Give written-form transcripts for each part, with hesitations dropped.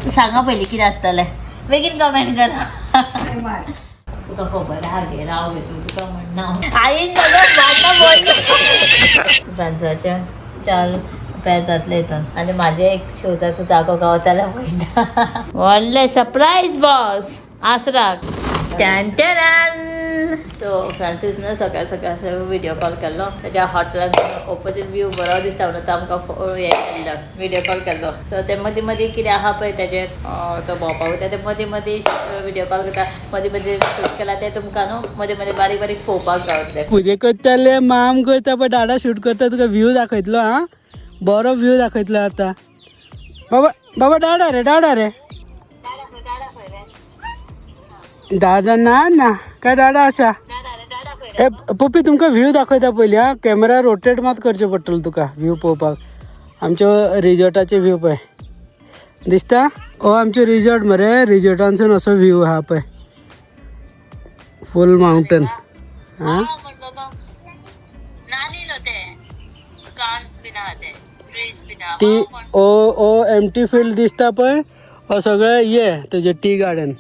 सांगा पयलीं कितें आसतलें, बेगीन कमेंट करा. तुका खबर आहा गे, राव गे तूं, तुका म्हणना आईन सगळं भांडणं बोललो. फ्रांसाच्या चार पेर जातले हितून आनी म्हाजे एक शोजाक जागो गावताले पळयता. व्हडलें सरप्रायज बॉस आसराक. टॅन टॅन. सो फ्रांसीस न्हू सकाळ सकाळ व्हिडिओ कॉल केल्लो. तेज्या हॉटेलान ओपोजीट व्यू बरो दिसता म्हणून तो आमकां हें केल्लो, व्हिडिओ कॉल केल्लो. सो ते मदीं मदीं कितें आहा पळय तेजें, तो भोंवपाक वयता ते मदीं मदीं व्हिडिओ कॉल करता, मदीं मदीं शूट केला ते तुमकां न्हू मदीं मदीं बारीक बारीक पळोवपाक गावतलें. कितें करतले माम करता पळय, डाडा शूट करता. तुका व्यू दाखयतलो. हा, बरो व्यू दाखयतलो आतां. बाबा बाबा, डाडा रे, डाडा रे दादा. ना ना, काय डाडा आसा? ए पप्पी, तुमकां व्यू दाखयता पयलीं. हा, कॅमेरा रोटेट मात करचें पडटलो तुका व्यू पळोवपाक. आमच्या रिजॉर्टाचे व्यू पळय दिसता. हो आमचे रिजॉर्ट मरे. रिजॉर्टांसून असो व्यू आहा पळय, फूल माउंटन. हां. टी ओ ओ एमटी फिल्ड दिसता पळय, हो सगळे ये तेजे tea garden,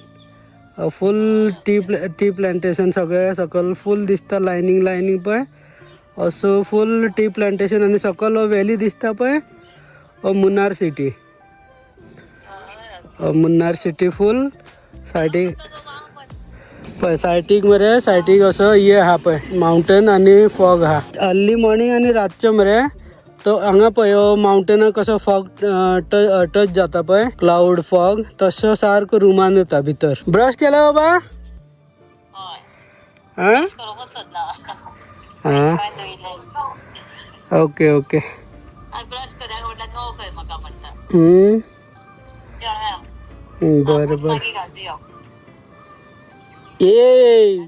full tea plantation. सगळे सकल फूल दिसता, लायनींग लायनींग पळय, असो फूल टी प्लांटेशन. आनी सकल हो व्हॅली दिसता पळय, हो मुन्नार सिटी, हो मुन्नार सिटी फूल. सायडीक पळय, सायटीक मरे, सायटीक असो ये आहा पळय, माउंटन आनी फॉग आहा अर्ली मॉर्निंग. आनी रातचो मरे तो हांगा पळय, हो माउंटनाक कसो फॉग टच जाता पळय, क्लाउड फॉग, तसो सारको रुमान येता भितर. ब्रश केला बाबा? हां हां, ओके ओके. हम्म, हम्म, बरं बरं. ए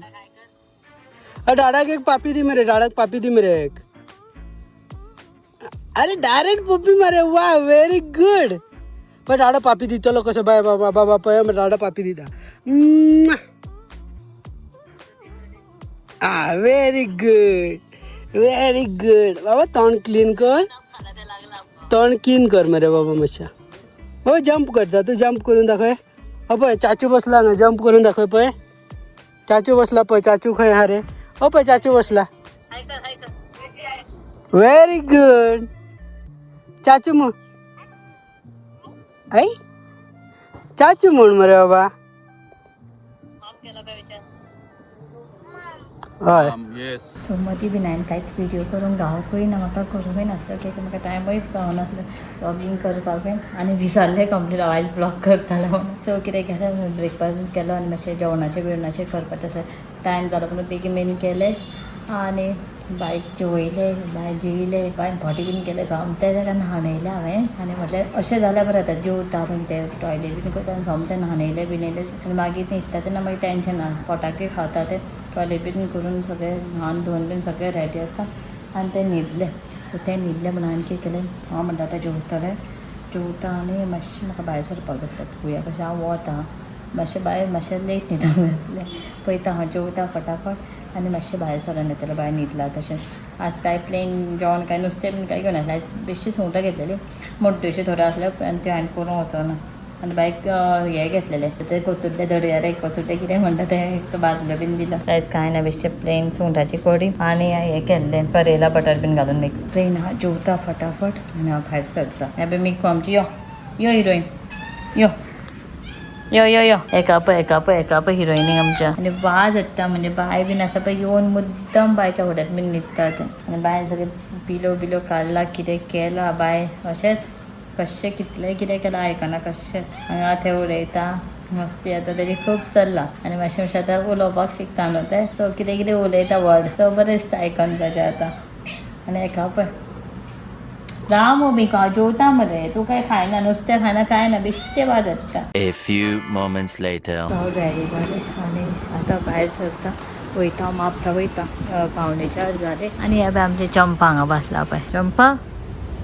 डाडाक एक पापी दी मरे, डाडाक पापी दी मरे एक. अरे, डायरेक्ट पप्पी मरे. वा, व्हेरी गुड. पण डाडा पापी दितलो कसो? बाय बाबा, बाबा पळय, डाडा पापी दिता. आ, व्हेरी गुड, व्हेरी गुड बाबा. तोंड क्लीन कर, तोंड क्लीन कर मरे बाबा मातशें. हो, जंप करता तूं, जंप करून दाखय. हो पळय, चाचू बसला हांगा, जंप करून दाखय. पळय, चाचू बसला पळय. चाचू खंय आहा रे? हो पळय, चाचू बसला. व्हेरी गुड चाचू म्हण. ऐ, चाचू म्हण मरे बाबा. हय. Yes. So मदीं बीन हांवें कांयच व्हिडियो करूंक गावकूय ना, म्हाका करूंकय नासलो कित्याक म्हाका टायमूच गावनासलो व्लॉगींग करपाक बीन आनी विसरलें कंप्लीट आयज व्लॉग करतालें म्हणून. सो कितें केलें, ब्रेकफास्ट केलो आनी मातशें जेवणाचें बिवणाचें करपाचें आसलें, टायम जालो म्हणून बेगीन बेगीन केलें आनी बायक जेवयलें, बाय जेयलें, बायन पोटी बीन केलें, सोमतें ताका न्हाणयलें हांवें. आनी म्हटलें अशें जाल्यार बरें जाता, जेवता मागीर तें टॉयलेट बीन करता आनी सोमतें न्हाणयलें बिनयलें आनी मागीर न्हिदता तेन्ना मागीर टेंशन ना. पोटाकूय खाता तें, टॉयलेट बीन करून सगळें न्हाण धुवन बीन सगळें रेडी आसता आनी तें न्हिदलें. सो तें न्हिदलें म्हणून हांवें कितें केलें, हांव म्हणटा आतां जेवतलें, जेवता आनी मातशें म्हाका भायर सरपाक जाय आसलें. पळोवया कशें हांव वता, मातशें भायर, मातशें लेट न्हिदोंक जातलें, पळयता. हांव जेवता फटाफट आनी मातशें भायर सरोन येतलें, भायर न्हिदलां तशें. आज कांय प्लेन जेवण, कांय नुस्तें बीन कांय घेवनासलें आयज. बेश्टी सुंगटां घेतलेलीं, मोड्ड्योश्यो थोड्यो आसल्यो आनी त्यो हांवें करूंक वचना. आनी बायक हे घेतलेले ते कोचुड्डे, दर्यारे कोचुड्डे कितें म्हणटा ते, भाजले बीन दिलो. आयज कांय ना, बेश्टे प्लेन सुंगटाची कडी आनी हे केल्लें, करेला बटर बीन घालून मिक्स प्लेन. हांव जेवता फटाफट आनी हांव भायर सरता. हे पळय मिकू आमची, यो यो हिरोईन, यो यो यो यो. एका पळय, एका पळय, एका पळय हिरोईनीक आमच्या. आनी वाज हाडटा म्हणजे बाय बीन आसा पळय, येवन मुद्दम बायच्या फुड्यांत बीन न्हिदता तें. आनी बायन सगळें पिलो बिलो काडला, कितें केलां बाय, अशेंच कशें कितलें कितें केलां, आयकना कशें. हांगा थंय उलयता, मस्ती आतां तेजी खूब चल्ला आनी मातशें मातशें आतां उलोवपाक शिकता न्हू तें. सो कितें कितें उलयता वर्ड, सो बरें दिसता आयकून ताजें आतां. आनी एका पळय, राव मम्मी, हांव जेवता मरे. तूं कांय खायना, नुस्तें खायना, कांय ना, बेश्टें वाज हाडटा. A few moments later. हांव रेडी जालें आनी आतां भायर सरता, वयता म्हापसा वयता. 3:45 जाले आनी हे पळय आमचें चंपा हांगा बसला पळय. चंपा,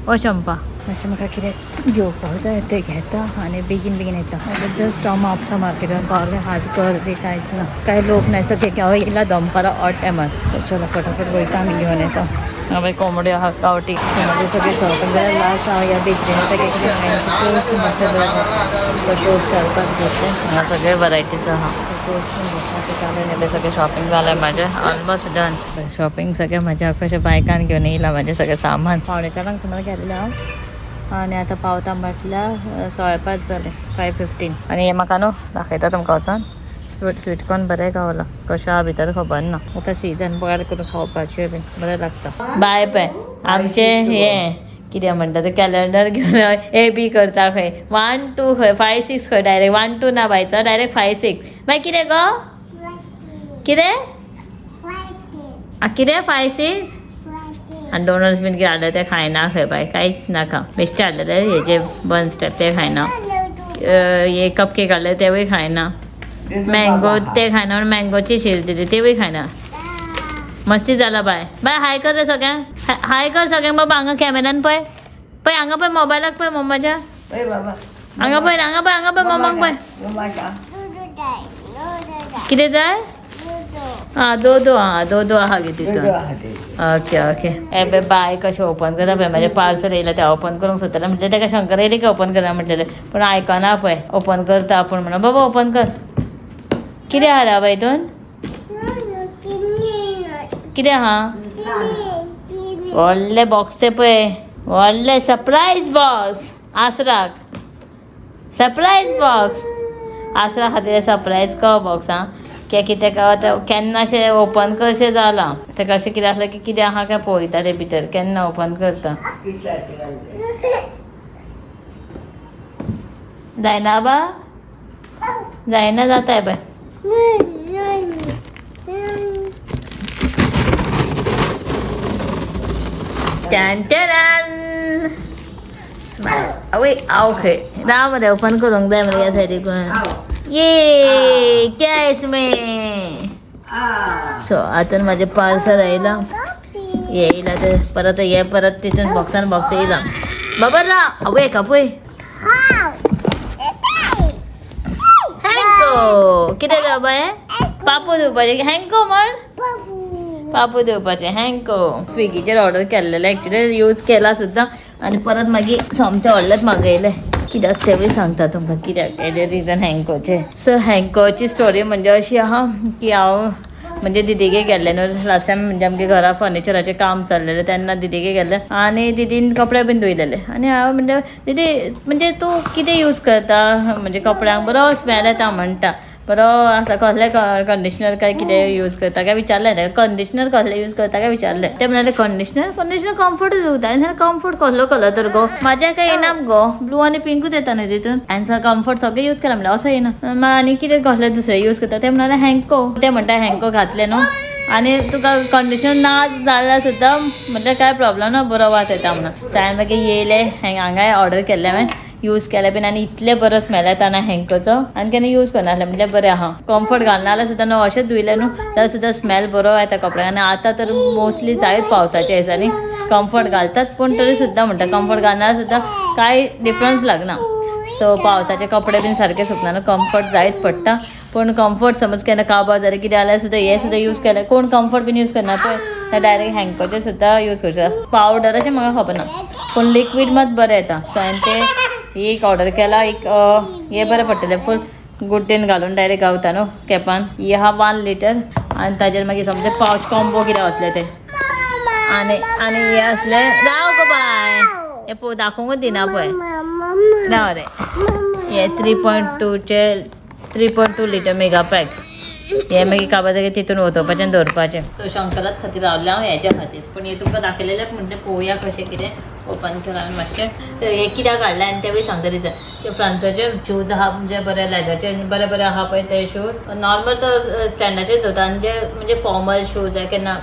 ओ चंपा. मातशें म्हाका कितें घेवपाक जाय तें घेता आनी बेगीन बेगीन येता. आतां जस्ट हांव म्हापसा मार्केटान पावलें. आज गर्दी कांयच ना, कांय लोक ना, सगळे हांव येयला दनपारां ऑड टायमार. सो चलो, फटाफट वयता आनी घेवन येता. हांगा कोंबड्यो आहा गांवठी. म्हजें सगळें शॉपिंग जालें. लास्ट हांव ह्या बेकरीन टोस्ट मसालो टोस्ट 4-5 घेतले. हांगा सगळे वरायटीज आहा. टोस्ट घेतला. सगळें शॉपिंग जालें म्हाजें, ऑलमोस्ट डन शॉपिंग सगळें. म्हज्या कशें बायकान घेवन येयलां म्हाजें सगळें सामान. 3:45 सुमार गेल्लें हांव आनी आतां पावता म्हटल्यार 5:15 जालें, 5:15. आनी हें म्हाका न्हू दाखयता तुमकां वचोन. स्वीट कॉर्न बरें गावलां, कशें आहा भितर खबर ना. आतां सिजन बॉयल करून खावपाचें बीन बरें लागता. बाय पळय आमचें हें कितें म्हणटा तें कॅलेंडर घेवन ए बी करता खंय, 1 2 खंय, 5 6 खंय, डायरेक्ट 1 2 ना बाय, तर डायरेक्ट 5 6. मागीर कितें गो, कितें कितें 5 6? आनी डोनट्स बीन कितें हाडले ते खायना खंय बाय, कांयच नाका. बेश्टे हाडलेले हेजे बन्स टायप ते खायना. हे कप केक हाडले तेवूय खायना. मँगो ते खायना म्हणून मँगोची शीर दिली तेवूय खायना. मस्ती जाला बाय. बाय हाय कर रे सगळ्यांक, हाय कर सगळ्यांक बाबा. हांगा कॅमेरान पळय, पळय हांगा पळय, मोबायलाक पळय मम्माच्या. हांगा पळय, हांगा पळय, हांगा पळय, मम्माक पळय. कितें जाय? आं दो दो, आं दो दो आहा गे तितून. Okay okay. ए बे बाय कशें ओपन करता पळय. म्हाजें पार्सल येयलां तें ओपन करूंक सोदतालें. म्हटलें ताका शंकर येयलें की ओपन करा म्हटलेलें, पूण आयकना पळय. ओपन करता आपूण म्हणून. बाबा ओपन कर. कितें आहा रे बाबा हितून, कितें आहा? व्हडलें बॉक्स तें पळय, व्हडलें सरप्रायज बॉक्स. आसराक सरप्रायज बॉक्स, आसरा खातीर सरप्रायज को बॉक्स. आं की तेका आतां केन्ना अशें ओपन करशें जालां तेका. अशें कितें आसलें की कितें आहा काय पळयता तें भितर, केन्ना ओपन करता. जायना बा, जायना जाताय बाय. टॅन टॅन आवय आव खंय राव मरे, ओपन करूंक जाय मरे ह्या सायडीकून. ये क्या है इसमें? सो आतां म्हाजें पार्सल आयलां, हे येयलां ते परत, हे परत तितून बॉक्सान बॉक्स येयलां. बाबा राव, आवय कापूय हँको कितें जावपा हें? पापू दिवपाचें हँको म्हण, पापू दिवपाचें हँको. स्विगीचेर ऑर्डर केल्लेलें, एक्चुली यूज केला सुद्दां आनी परत मागीर सोमतें व्हडलेंच मागयलें. कित्याक तेवूय सांगता तुमकां कित्याक हेजें रिजन हँकोचें. सो हँकोची स्टोरी म्हणजे अशी आहा की हांव म्हणजे दिदीगे गेल्लें न्हू लास्ट टायम, म्हणजे आमगे घरा फर्निचराचें काम चल्लेलें तेन्ना दिदीगे गेल्लें आनी दिदीन कपडे बीन धुयलेले. आनी हांव म्हणजे दिदी म्हणजे तूं कितें यूज करता म्हणजे कपड्यांक बरो स्मेल येता म्हणटा, बरो आसा, कसले कंडिशनर काय कितें यूज करता काय विचारलें ताका. कंडिशनर कसलें यूज करता काय विचारलें. ते म्हणाले कंडिशनर, कंडिशनर कम्फर्टूच उरता. आनी कम्फर्ट कसलो कलर तर गो, म्हाज्या काय येना गो, ब्लू आनी पिंकूच येता न्हय तितून. आनी कम्फर्ट सगळें यूज केला म्हणल्यार असो येना. आनी कितें कसलें दुसरें यूज करता? ते म्हणाले हँको. ते म्हणटा हँको घातलें न्हू आनी तुका कंडिशनर ना जाल्यार सुद्दां म्हटल्यार कांय प्रॉब्लम ना, बरो वास येता म्हणून. सो हांवें मागीर येयलें हांगाय ऑर्डर केल्लें हांवें, यूज केलें बीन आनी इतलें बरो स्मेल येता ना हँकोचो आनी केन्ना यूज करनासलें. म्हटल्यार बरें आहा. कम्फर्ट घालना जाल्यार सुद्दां न्हू अशेंच धुयलें न्हू जाल्यार सुद्दां स्मेल बरो येता कपड्यांक. आनी आतां तर मोस्टली जायत पावसाच्या दिसांनी कम्फर्ट घालतात, पूण तरी सुद्दां म्हणटा कम्फर्ट घालना सुद्दां कांय डिफरन्स लागना. सो पावसाचे कपडे बीन सारके सुकना न्हू, कम्फर्ट जायत पडटा. पूण कम्फर्ट समज केन्ना काबार जालें कितें जाल्यार सुद्दां हें सुद्दां यूज केलें. कोण कम्फर्ट बीन यूज करना पळय, डायरेक्ट हँकोचें सुद्दां यूज करचें. पावडराचें म्हाका खबर ना, पूण लिक्वीड मात बरें येता. सो हांवें तें एक ऑर्डर केला. एक हे बरें पडटलें, फूल गुड्डेन घालून डायरेक्ट गावता न्हू कॅपान. ही आहा 1 लिटर आनी ताजेर मागीर समजें पावच कॉम्बो कितें आसलें तें. आनी आनी हें आसलें राव गो बाय, हें पळय दाखोवंकूच दिना पळय, राव रे. हे 3.2चे 3.2 लिटर मेगा पॅक. हे मागीर काबार जागेर तितून वतोवपाचें आनी दवरपाचें. सो शंकराच खातीर रावलें हांव हेज्या खातीर, पूण हें तुमकां दाखयलेलें म्हटलें पळोवया कशें कितें ओपन केलां आनी मातशें हें कित्याक हाडलें आनी तेवूय सांगता रिजन. की फ्रांसाचे शूज आहा म्हणजे बरे लेदरचे बरे बरे आहा पळय ते शूज. नॉर्मल तो स्टँडाचेर दवरता आनी जे म्हणजे फॉर्मल शूज केन्ना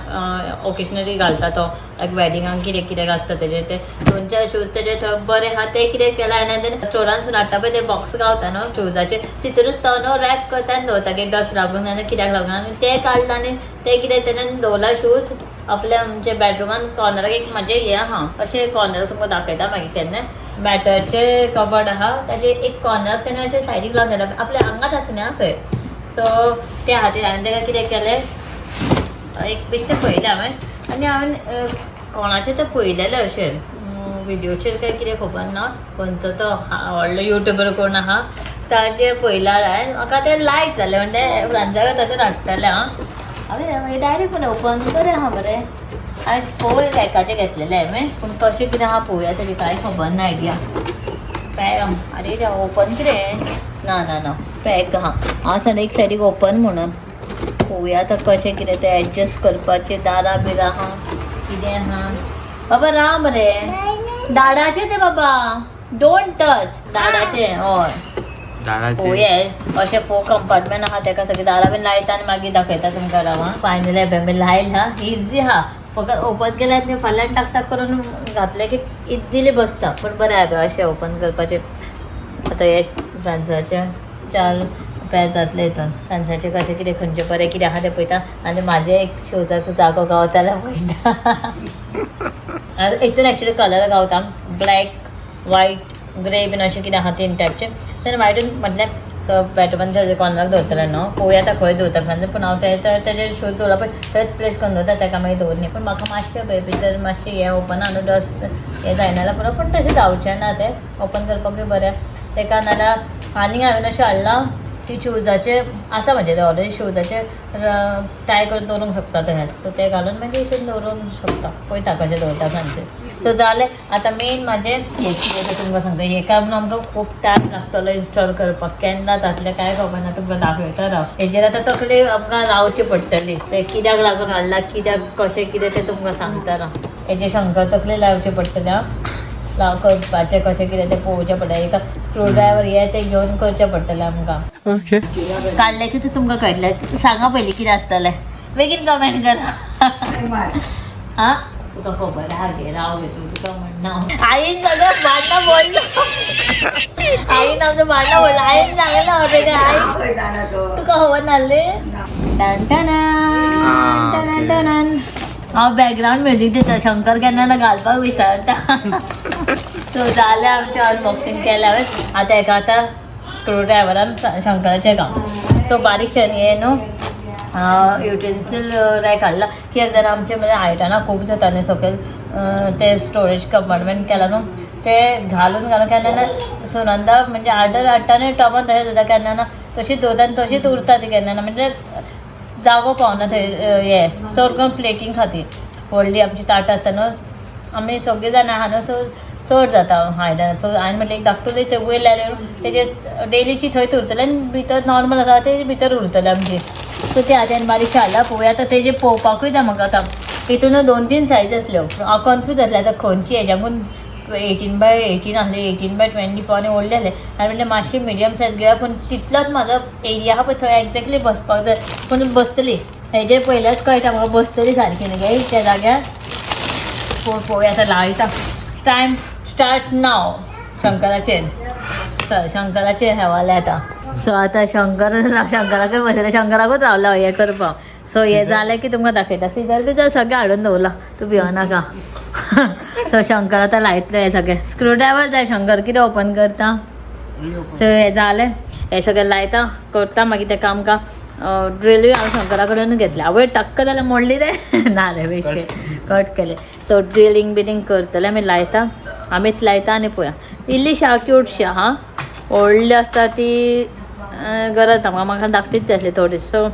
ओकेजनली घालता तो लायक वेडिंगाक कितें कितें आसता तेजे ते 2-4 शूज तेजे थंय बरे आहा ते कितें केलां. आनी स्टोरानसून हाडटा पळय ते बॉक्स गावता न्हू शूजाचे, तितूनच तो न्हू रॅप करता आनी दवरता की डस्ट लागून आनी कित्याक लागून. आनी ते काडला आनी ते कितें तेणें दवरला शूज आपल्या आमच्या बेडरुमान कॉर्नराक. एक म्हाजें हें आहा अशें कॉर्नर तुमकां दाखयता मागीर केन्ना, मॅटरचें कबड आहा ताजे एक कॉर्नर तेणें अशें सायडीक लावन दिलां आपल्या आंगात आसना खंय. सो त्या खातीर हांवें ताका कितें केलें, एक बेश्टें पळयलें हांवें आनी हांवें कोणाचें तें पळयलेलें अशें व्हिडियोचेर काय कितें खबर ना, खंयचो तो व्हडलो युट्यूबर कोण आहा ताजे पळयल्यार हांवें, म्हाका तें लायक जालें. म्हणजे फ्रांसाक तशें हाडटलें. आं हांवें डायरेक्ट पूण ओपन बरें आहा मरे. हांवें फोर रॅकाचें घेतलेलें हांवें, पूण कशें कितें आहा पळोवया, तेजी कांय खबर ना आयडिया. पॅक आरे ओपन कितें ना ना ना पॅक आहा. हांव सांगलें एक सायडीक ओपन म्हणून पळोवया आतां कशें कितें तें एडजस्ट करपाचें. दारां बिरां आहा कितें आहा बाबा. राम रे दाडाचें तें बाबा, don't touch दाडाचें. हय पळोवया अशें 4 कंपार्टमेंट आहा तेका, सगळीं दारां बीन लायता आनी मागीर दाखयता तुमकां. राव फायनली आमी लायला, इजी आहा, फकत ओपन केल्यार आनी फाल्यान टाक टाक करून घातलें की इजिली बसता. पूण बरें आहा अशें ओपन करपाचें. आतां हे फ्रांसाचे 4 पेर जातले हितून. फ्रांसाचे कशें कितें खंयचें बरें कितें आहा तें पळयता आनी म्हाजें एक शोजाक जागो गावता जाल्यार पळयता. हितून एक्चुली कलर गावता ब्लॅक, व्हायट, ग्रे बीन अशें कितें आहा 3 टायपचे. सो व्हायटून म्हटलें सो बेटमन तेजे कॉर्नराक दवरतलें न्हू, पळोवया आतां खंय दवरता फ्रांस. पूण हांव तेजे शूज दवरला पळय थंयच प्लेस करून दवरता, तेका मागीर दवरनी. पूण म्हाका मातशें पळय भितर मातशें हें ओपन आहा न्हू, डस्ट हें जायना जाल्यार पुरो, पूण तशें जावचें ना, तें ओपन करपाकूय बरें तेका. नाजाल्यार आनी हांवें अशें हाडलां ती शूजाचे आसा म्हजे ते ऑलरेडी शूजाचे टाय करून दवरूंक शकता तशें. सो ते घालून मागीर हितून दवरूंक शकता, पळयता कशें दवरता फ्रांसीस. सो जालें आतां मेन म्हाजें हें कितें तें तुमकां सांगता. हेका म्हणून आमकां खूब टायम लागतलो इन्स्टॉल करपाक, केन्ना जातलें कांय खबर ना, तुमकां दाखयता राव. हेजेर आतां तकली आमकां रावची पडटली, तें कित्याक लागून हाडलां, कित्याक कशें कितें तें तुमकां सांगता राव. हेजेर शंकर तकली लावची पडटली. आं करपाचें कशें कितें तें पळोवचें पडटलें. एका स्क्रू ड्रायवर हे तें घेवन करचें पडटलें आमकां. ओके काडलें की तुमकां कळटलें. सांगा पयलीं कितें आसतलें, बेगीन कमेंट करा. आं तुका खबर आहा गे, राव गे तूं, तुका म्हणना आईन सगळें भांडणं बोललो, आईन आमचें भांडणं बोललो, आईन सांगलें ना आई तुका खबर नासली. टन टन हांव बॅकग्रावंड म्युजीक दिता, शंकर केन्ना ना घालपाक विसरता. सो जालें आमचें अनबॉक्सिंग केलें हांवें. आतां हेका आतां स्क्रू ड्रायवरान शंकराचें काम. सो बारीकशें हें न्हू युटेन्सील रॅक हाडला कित्याक जाणां आमचें म्हणजे आयटनां खूब जाता न्ही सकयल ते स्टोरेज कंपार्टमेंट केला न्हू, ते घालून घालून केन्ना ना सुनंदा म्हणजे आर्डर हाडटा आनी टॉपान तशें दवरता, केन्ना ना तशीच दवरता आनी तशीच उरता ती, केन्ना ना म्हणजे जागो पावना थंय. हें चड करून प्लेटींग खातीर व्हडली आमची ताटां आसता न्हू, आमी सगळीं जाणां आहा न्हू, सो चड जाता आयदनां. सो हांवें म्हटलें एक धाकटुलें थंय वयर लायलें तेजे डेलीची थंयच उरतलें आनी भितर नॉर्मल आसा ते भितर उरतलें आमची. सो ते आतां हांवें बारीकशें हाडलां, पळोवया आतां तेजें पळोवपाकूय जाय म्हाका. आतां तितून 2-3 सायज आसल्यो, हांव कन्फ्यूज आसलें आतां खंयची हेज्याकून 18x18 आसली, 18x24 आनी व्हडलें आसलें. हांवें म्हटलें मातशी मिडियम सायज घेवया, पूण तितलोच म्हाजो एरिया आहा पळय थंय एक्झॅक्टली बसपाक जाय, पूण बसतली हेजेर पयल्याच कळटा म्हाका बसतली सारकी न्ही गे त्या जाग्यार. पळोवया आतां लायता. टायम स्टार्ट नाव शंकराचेर, चल शंकराचेर हेवाले आतां. सो आतां शंकराकूय बसयलें, शंकराकूच रावला हें करपाक. सो हें जालें की तुमकां दाखयता. सिजर बिजर सगळें हाडून दवरलां, तूं भियो नाका. सो शंकर आतां लायतलें हें सगळें. स्क्रू ड्रायवर जाय शंकर, कितें ओपन करता. सो हें जालें, हें सगळें लायता करता मागीर तेका आमकां ड्रिलूय हांवें शंकरा कडेन घेतलें. आवय टक्क जाल्यार मोडली रे, ना रे बेश्टे कट केलें. सो ड्रिलींग बिलींग करतलें आमी, लायता आमीच लायता आनी पळया. इल्लीशी आहा क्यूटशी आहा, व्हडली आसता ती गरज ना म्हाका, म्हाका धाकटीच जाय आसली थोडी. सो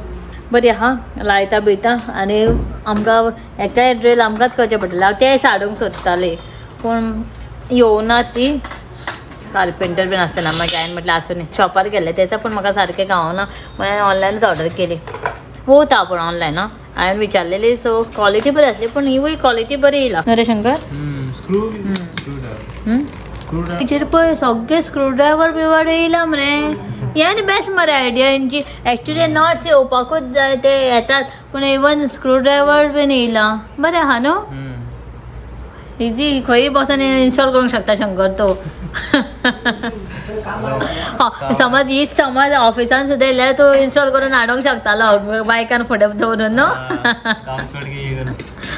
बरी आहा, लायता बियता आनी आमकां एकाय ड्रील आमकांच करचें पडटलें. हांव तें हाडूंक सोदतालें पूण येवना ती, कार्पेंटर बीन आसतना मागीर हांवें म्हटलें आसूं न्ही. शॉपार गेल्लें तेचा पूण म्हाका सारकें गावना, मागीर ऑनलायनूच ऑर्डर केली. वता पूण ऑनलायन आं हांवें विचारलेली. सो क्वॉलिटी बरी आसली, पूण हिवूय क्वॉलिटी बरी येयला न्हू रे शंकर. हेचेर पळय सगळे स्क्रू ड्रायवर बिवर येयला मरे. हे आनी बेस्ट मरे आयडिया हेंची. एक्चुली नट्स येवपाकूच जाय ते येतात, पूण इवन स्क्रू ड्रायवर बीन येयला बरें आहा न्हू. इजी खंय बसोन इन्स्टॉल करूंक शकता शंकर तो. समज हीच समज ऑफिसान सुद्दां येयल्यार तूं इन्स्टॉल करून हाडूंक शकतालो बायकान फुडें दवरून न्हू.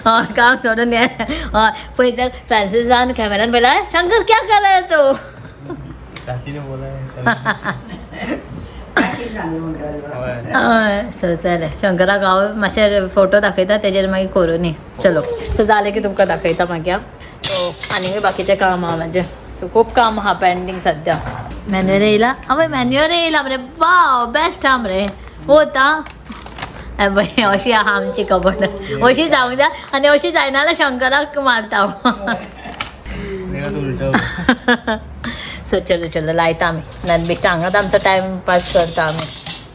हय काम सोडून हे हय पळय तर फ्रांसिसान कॅमेरान पळयला, शंकर क्या कर रहा है तू. चाची ने बोला है. सांगू म्हणटालो. हय, सो जालें, शंकराक हांव मातशे फोटो दाखयता, तेजेर मागीर करूं. चलो, सो जालें की तुमकां दाखयता मागीर. सो आनीकूय बाकीचें काम आहा म्हाजें. सो खूब काम आहा पेंडींग सद्या. मॅन्युअर येयला? आवय, मॅन्युअर येयला मरे. वाव, बेस्ट आहा मरे. वता पळय, अशी आहा आमची कबड. अशी जावंक जाय आनी अशी जायना जाल्यार शंकराक मारता. सो चलो चलो, लायता आमी. नान बेश्टे हांगाच आमचो टायम पास करता आमी.